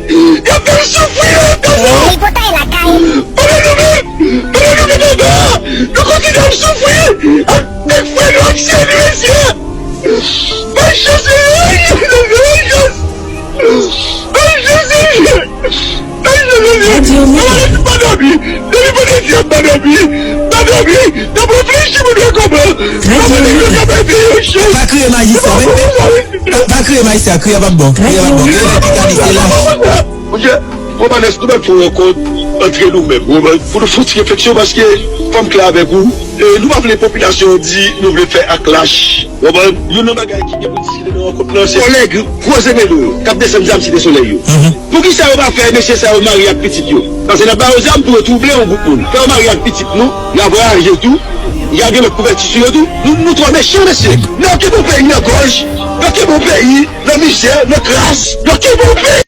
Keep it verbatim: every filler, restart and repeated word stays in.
Y ap fè l soufri, yo, yo. Li potay lakay. Pandan nou menm, pandan nou menm anba, nou kontinye ap soufri ak, ak frè nou ak sè nou, mesye. Bay chans, bay chans, bay chans. Radyo Mega. Depi pandan di ap pandan di, pandan di, n ap reflechi pou nou konprann. Radyo Mega. Pa kriye majistra, wi. Pa, pa kriye majistra, kriye p ap bon. Kriye p ap bon. Kriye p ap bon. Gade, se lach. Monchè, Romanes, nou mèt fè yon rankont antre nou menm. Pou nou fè yon ti refleksyon, paske fò m klè avèk ou, e, nou pa vle popilasyon an di nou vle fè ak lach. Konprann? Youn nan bagay ki gen pou diskite nan rankont lan, se kòlèg gwo zeme do yo k ap desann zam Site Solèy yo. Poukisa yo pa fè mesye sa yo marye ak pitit yo? Paske n ap ba yo zam pou yo twouble yon gwoup moun. Fè yo marye ak pitit nou, y a vwayaje tou, y a gen lòt kouvèti sou yo tou. Nou, nou twò mechan, mesye. N ap kenbe yon peyi nan gòj, n ap kenbe yon peyi nan mizè, nan kras, n ap kenbe yon peyi.